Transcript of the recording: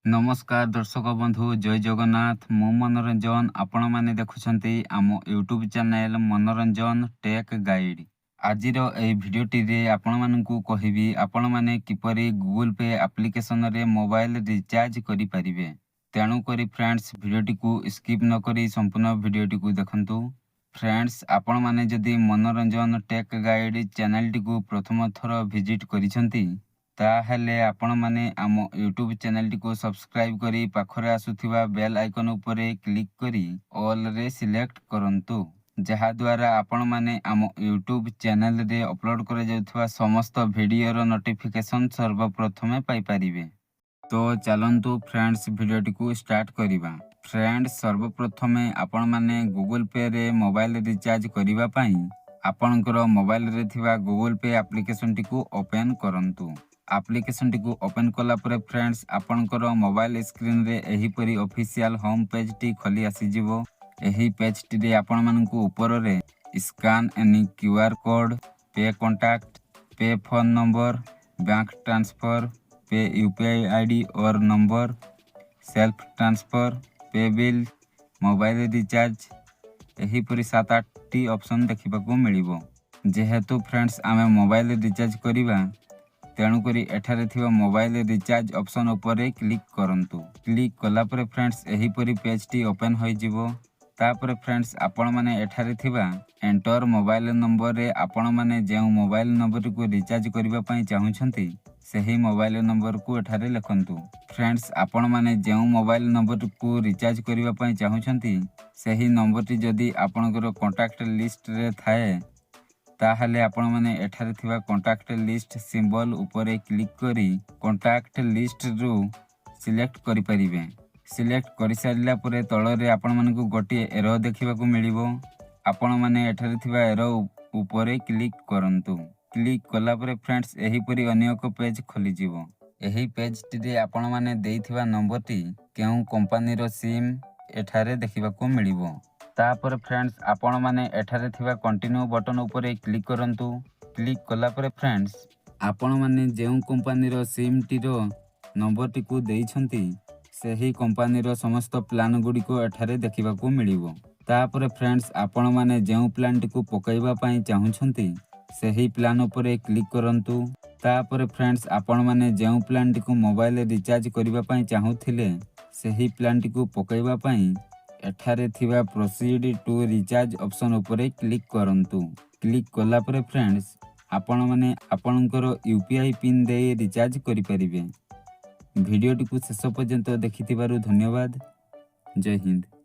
ନମସ୍କାର ଦର୍ଶକ ବନ୍ଧୁ, ଜୟ ଜଗନ୍ନାଥ। ମୁଁ ମନୋରଞ୍ଜନ, ଆପଣମାନେ ଦେଖୁଛନ୍ତି ଆମ ୟୁଟ୍ୟୁବ୍ ଚ୍ୟାନେଲ୍ ମନୋରଞ୍ଜନ ଟେକ୍ ଗାଇଡ୍। ଆଜିର ଏହି ଭିଡ଼ିଓଟିରେ ଆପଣମାନଙ୍କୁ କହିବି, ଆପଣମାନେ କିପରି ଗୁଗୁଲ୍ ପେ ଆପ୍ଲିକେସନରେ ମୋବାଇଲ ରିଚାର୍ଜ କରିପାରିବେ। ତେଣୁକରି ଫ୍ରେଣ୍ଡସ୍, ଭିଡ଼ିଓଟିକୁ ସ୍କିପ୍ ନକରି ସମ୍ପୂର୍ଣ୍ଣ ଭିଡ଼ିଓଟିକୁ ଦେଖନ୍ତୁ। ଫ୍ରେଣ୍ଡସ୍, ଆପଣମାନେ ଯଦି ମନୋରଞ୍ଜନ ଟେକ୍ ଗାଇଡ୍ ଚ୍ୟାନେଲଟିକୁ ପ୍ରଥମ ଥର ଭିଜିଟ୍ କରିଛନ୍ତି, ତାହେଲେ ଆପଣମାନେ ଆମ ୟୁଟ୍ୟୁବ୍ ଚ୍ୟାନେଲଟିକୁ ସବସ୍କ୍ରାଇବ୍ କରି ପାଖରେ ଆସୁଥିବା ବେଲ୍ ଆଇକନ୍ ଉପରେ କ୍ଲିକ୍ କରି ଅଲ୍ରେ ସିଲେକ୍ଟ କରନ୍ତୁ, ଯାହାଦ୍ୱାରା ଆପଣମାନେ ଆମ ୟୁଟ୍ୟୁବ୍ ଚ୍ୟାନେଲରେ ଅପଲୋଡ଼ କରାଯାଉଥିବା ସମସ୍ତ ଭିଡ଼ିଓର ନୋଟିଫିକେସନ୍ ସର୍ବପ୍ରଥମେ ପାଇପାରିବେ। ତ ଚାଲନ୍ତୁ ଫ୍ରେଣ୍ଡସ୍, ଭିଡ଼ିଓଟିକୁ ଷ୍ଟାର୍ଟ କରିବା। ଫ୍ରେଣ୍ଡସ୍, ସର୍ବପ୍ରଥମେ ଆପଣମାନେ ଗୁଗୁଲ୍ ପେରେ ମୋବାଇଲ ରିଚାର୍ଜ କରିବା ପାଇଁ ଆପଣଙ୍କର ମୋବାଇଲରେ ଥିବା ଗୁଗୁଲ୍ ପେ ଆପ୍ଲିକେସନଟିକୁ ଓପେନ୍ କରନ୍ତୁ। ଆପ୍ଲିକେସନଟିକୁ ଓପେନ୍ କଲା ପରେ ଫ୍ରେଣ୍ଡସ୍, ଆପଣଙ୍କର ମୋବାଇଲ ସ୍କ୍ରିନରେ ଏହିପରି ଅଫିସିଆଲ ହୋମ୍ ପେଜଟି ଖୋଲି ଆସିଯିବ। ଏହି ପେଜଟିରେ ଆପଣମାନଙ୍କୁ ଉପରରେ scan any QR code, pay contact, pay phone number, bank transfer, pay UPI ID or number, self transfer, pay bill, mobile recharge, ଏହିପରି ସାତ ଆଠଟି ଅପସନ୍ ଦେଖିବାକୁ ମିଳିବ। ଯେହେତୁ ଫ୍ରେଣ୍ଡସ୍, ଆମେ ମୋବାଇଲ ରିଚାର୍ଜ କରିବା, ତେଣୁକରି ଏଠାରେ ଥିବା ମୋବାଇଲ ରିଚାର୍ଜ ଅପସନ୍ ଉପରେ କ୍ଲିକ୍ କରନ୍ତୁ। କ୍ଲିକ୍ କଲା ପରେ ଫ୍ରେଣ୍ଡସ୍, ଏହିପରି ପେଜଟି ଓପେନ୍ ହୋଇଯିବ। ତାପରେ ଫ୍ରେଣ୍ଡସ୍, ଆପଣମାନେ ଏଠାରେ ଥିବା ଏଣ୍ଟର ମୋବାଇଲ ନମ୍ବରରେ ଆପଣମାନେ ଯେଉଁ ମୋବାଇଲ ନମ୍ବରଟିକୁ ରିଚାର୍ଜ କରିବା ପାଇଁ ଚାହୁଁଛନ୍ତି, ସେହି ମୋବାଇଲ ନମ୍ବରକୁ ଏଠାରେ ଲେଖନ୍ତୁ। ଫ୍ରେଣ୍ଡସ୍, ଆପଣମାନେ ଯେଉଁ ମୋବାଇଲ ନମ୍ବରଟିକୁ ରିଚାର୍ଜ କରିବା ପାଇଁ ଚାହୁଁଛନ୍ତି, ସେହି ନମ୍ବରଟି ଯଦି ଆପଣଙ୍କର କଣ୍ଟାକ୍ଟ ଲିଷ୍ଟରେ ଥାଏ, ତାହେଲେ ଆପଣମାନେ ଏଠାରେ ଥିବା କଣ୍ଟାକ୍ଟ ଲିଷ୍ଟ ସିମ୍ବଲ ଉପରେ କ୍ଲିକ୍ କରି କଣ୍ଟାକ୍ଟ ଲିଷ୍ଟରୁ ସିଲେକ୍ଟ କରିପାରିବେ। ସିଲେକ୍ଟ କରିସାରିଲା ପରେ ତଳରେ ଆପଣମାନଙ୍କୁ ଗୋଟିଏ ଏରୋ ଦେଖିବାକୁ ମିଳିବ। ଆପଣମାନେ ଏଠାରେ ଥିବା ଏରୋ ଉପରେ କ୍ଲିକ୍ କରନ୍ତୁ। କ୍ଲିକ୍ କଲା ପରେ ଫ୍ରେଣ୍ଡସ୍, ଏହିପରି ଅନ୍ୟ ଏକ ପେଜ୍ ଖୋଲିଯିବ। ଏହି ପେଜଟିରେ ଆପଣମାନେ ଦେଇଥିବା ନମ୍ବରଟି କେଉଁ କମ୍ପାନୀର ସିମ୍ ଏଠାରେ ଦେଖିବାକୁ ମିଳିବ। ତାପରେ ଫ୍ରେଣ୍ଡସ୍, ଆପଣମାନେ ଏଠାରେ ଥିବା କଣ୍ଟିନ୍ୟୁ ବଟନ୍ ଉପରେ କ୍ଲିକ୍ କରନ୍ତୁ। କ୍ଲିକ୍ କଲା ପରେ ଫ୍ରେଣ୍ଡସ୍, ଆପଣମାନେ ଯେଉଁ କମ୍ପାନୀର ସିମ୍ଟିର ନମ୍ବରଟିକୁ ଦେଇଛନ୍ତି, ସେହି କମ୍ପାନୀର ସମସ୍ତ ପ୍ଲାନ୍ ଗୁଡ଼ିକ ଏଠାରେ ଦେଖିବାକୁ ମିଳିବ। ତାପରେ ଫ୍ରେଣ୍ଡସ୍, ଆପଣମାନେ ଯେଉଁ ପ୍ଲାନ୍ଟିକୁ ପକାଇବା ପାଇଁ ଚାହୁଁଛନ୍ତି, ସେହି ପ୍ଲାନ୍ ଉପରେ କ୍ଲିକ୍ କରନ୍ତୁ। ତାପରେ ଫ୍ରେଣ୍ଡସ୍, ଆପଣମାନେ ଯେଉଁ ପ୍ଲାନ୍ଟିକୁ ମୋବାଇଲ ରିଚାର୍ଜ କରିବା ପାଇଁ ଚାହୁଁଥିଲେ, ସେହି ପ୍ଲାନ୍ଟିକୁ ପକାଇବା ପାଇଁ ଏଠାରେ ଥିବା ପ୍ରୋସିଡ୍ ଟୁ ରିଚାର୍ଜ ଅପସନ୍ ଉପରେ କ୍ଲିକ୍ କରନ୍ତୁ। କ୍ଲିକ୍ କଲା ପରେ ଫ୍ରେଣ୍ଡସ୍, ଆପଣମାନେ ଆପଣଙ୍କର ୟୁପିଆଇ ପିନ୍ ଦେଇ ରିଚାର୍ଜ କରିପାରିବେ। ଭିଡ଼ିଓଟିକୁ ଶେଷ ପର୍ଯ୍ୟନ୍ତ ଦେଖିଥିବାରୁ ଧନ୍ୟବାଦ। ଜୟ ହିନ୍ଦ।